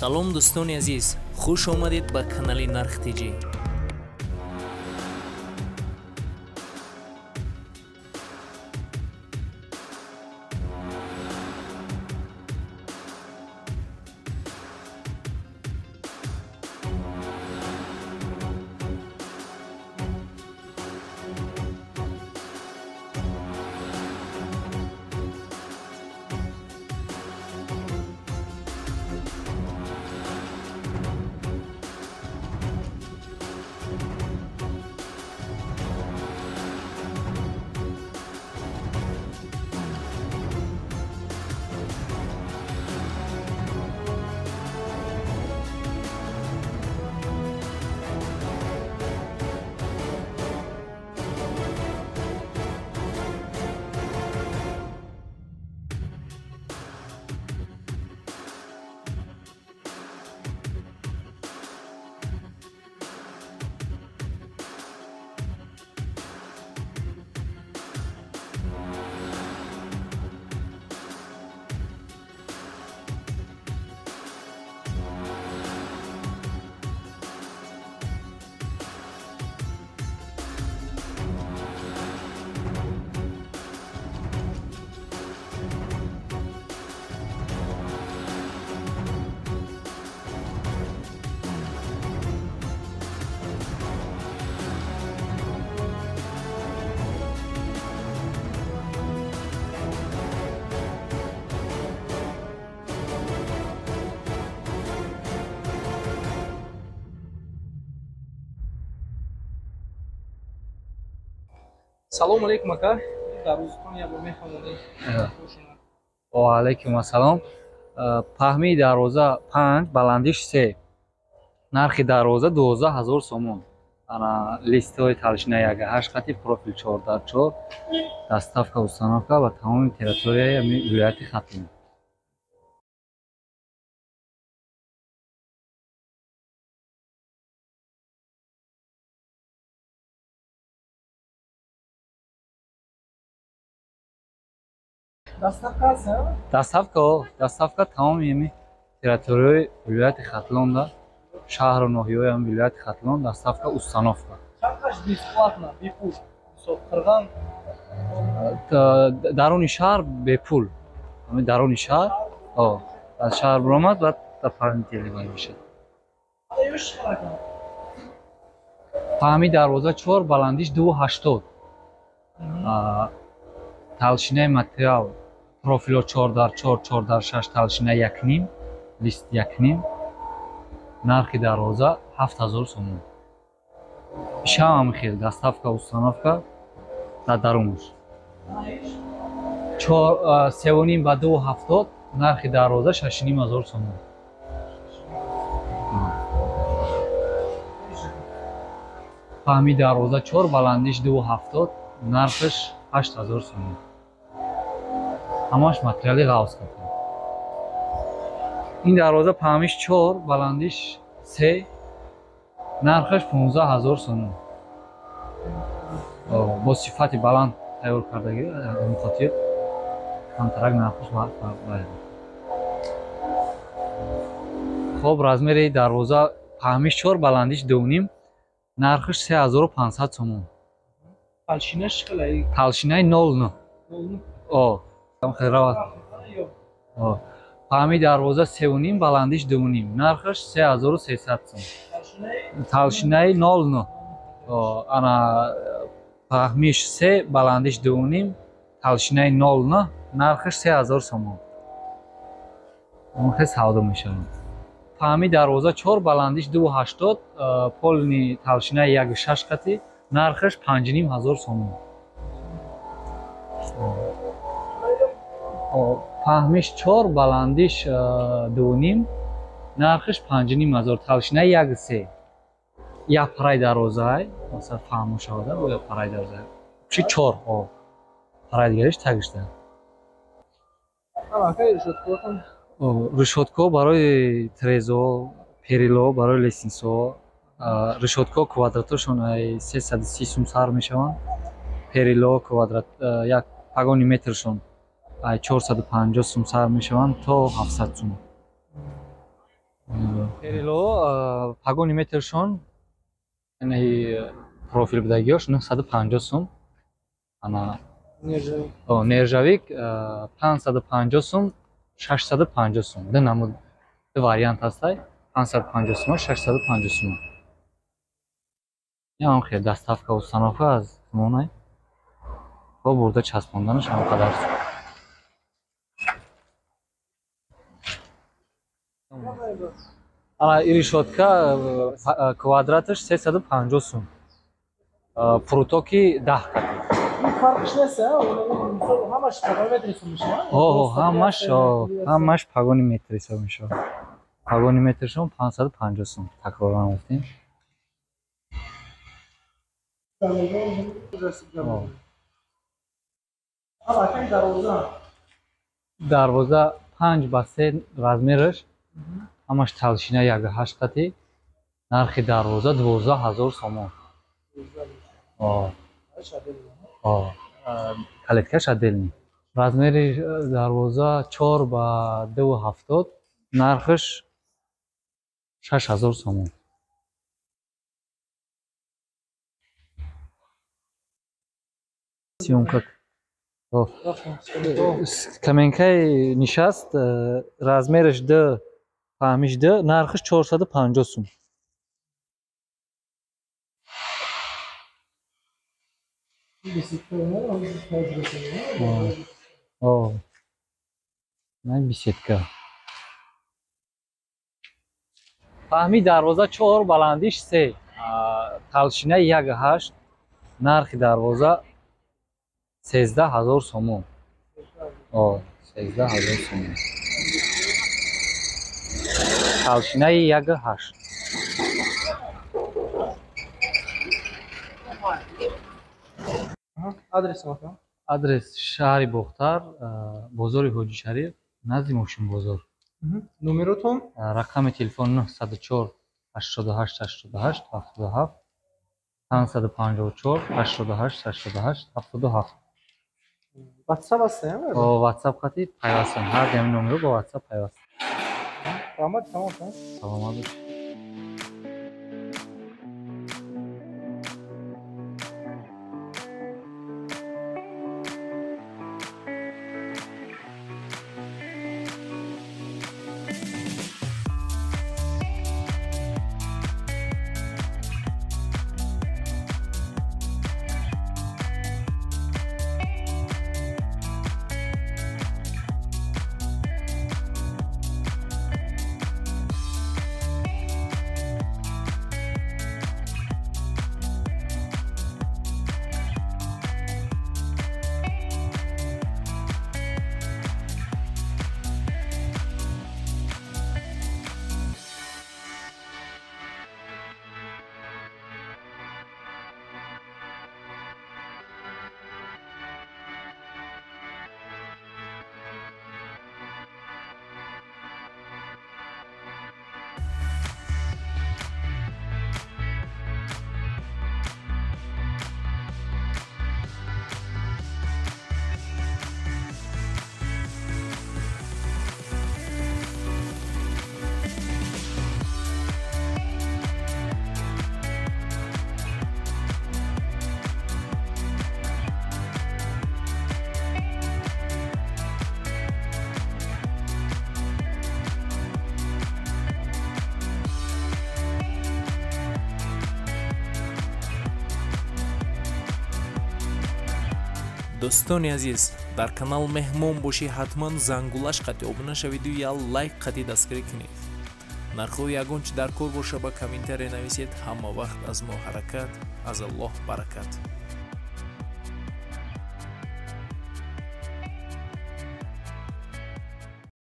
Салом дӯстони азиз, хуш омадед ба канали Нарх ТЖ. Салом алейкум ака. Дар рӯзтон як бор мехонем. Ва алейкум ассалом. Паҳмии дарвоза 5, баландиш 3. Нархи дарвоза 12000 сомон. Ана листҳои толщина 1.8 хати, профил 4x4, доставка, установка ба тамоми территорияи вилояти Хатлон. Доставка аст? Доставка, доставка тамоми ҳами территорияи вилояти Хатлонда, шаҳру ноҳияҳои ҳами вилояти Хатлон доставка, установка. Чандаш бесплатно, бепул? Мисол Қирған? Даруни шаҳр бепул. Ҳами даруни шаҳр, аз шаҳр баромад баъд дополнительный вай мешавад. Паҳми дарвоза 4, баландиш 2.80. Толщинаи материал профило 4x4, 4x6, толщина 1.5, лист 1.5. Нархи дарвоза 7000 сомон. Ишам хел доставка, установка дар дарунаш. 3.5 ба 2.70, нархи дарвоза 6500 сомон. Паҳми дарвоза 4, баландиш 2.70, нархаш 8000 сомон. Ҳамаш материали ғавз кардем. Ин дарвоза паҳмиш 4, баландиш 3, нархаш 15000 сомон. Бо сифати баланд тайёр кардагӣ, аз ин хотир камтарак нархаш баланд. Хоб, размери дарвоза паҳмиш 4, баландиш 2.5, нархаш 3500 сомон. Толщинаш чӣ қадар? Толщинаи 0.9. О, там хеле равад. Паҳми дарвоза 3.5, баландиш 2.5, нархаш 3300 сом. Толщинаи 0.9. Ана паҳмиш 3, баландиш 2.5, толщинаи 0.9, нархаш 3000 сомон. Он хеле савдо мешавад. Паҳми дарвоза 4, баландиш 2.80, полни толщинаи 1.6 қати, нархаш 5500 сомон. Паҳмиш 4, баландиш 2.5, нархаш 5500, толщинаи 1.3. Як парай дарвозаи, масалан фаҳмо шавада, бо як парай дарвоза. Чи 4, парай дигариш тагишта. Решётко барои трезо, перило барои лестницо, решётко квадратошон 330 сум сар мешаванд. Перило квадрат як пагони метршон 450 сум сар мешаванд то 700 сум. Перило погони метршон яъне профил будагиёш 950 сум. Ана нержавик 550 сум, 650 сум. Ду намуд, ду вариант ҳастай. 550 сум, 650 сум. Ям хел доставка установка аз монай. Бо бурда часпонданаш ҳам қадар. Ана решётка квадраташ 350 сум. Прутоки 10 қати. Фарқш нест, ҳамаш погони метр ҳисоб мешавад? Ҳамаш погони метр ҳисоб мешавад. Погони метршон 550 сум. Такроран гуфтем. Дарвоза 5 ба 3 размераш, ҳамаш толщина 1.8 қати. Нархи дарвоза 12000 сомон. Калиткаш отдельный. Размери дарвоза 4 ба 2.70, нархаш 6000 сомон. Съёмка. Каменкаи нишаст, размераш 2, фаҳмиш 2, нархаш 450 сум. Беседка. Фаҳми дарвоза 4, баландиш 3, толщина 1.8, нархи дарвоза 13000 сомон. 13000 сомон. Толщинаи 1.8. Адрес мака? Адрес шаҳри Бохтар, бозори Ҳоҷи Шариф, назди мошинбозор. Номеротон? Рақами телефон 904 88 88 77 554 88 88 77. WhatsApp аст, WhatsApp қати пайвастан. Ҳар ҳамин номеро бо WhatsApp пайваст. Раҳмат, тамом. Саломат бошед. Дӯстони азиз, дар канал меҳмон бошӣ, ҳатман зангулаш қати обуна шавиду я лайк қати дастгирӣ кунед. Нархҳои ягон чи дар кор боша ба комментария нависед. Ҳама вақт аз мо ҳаракат, аз Аллоҳ баракат.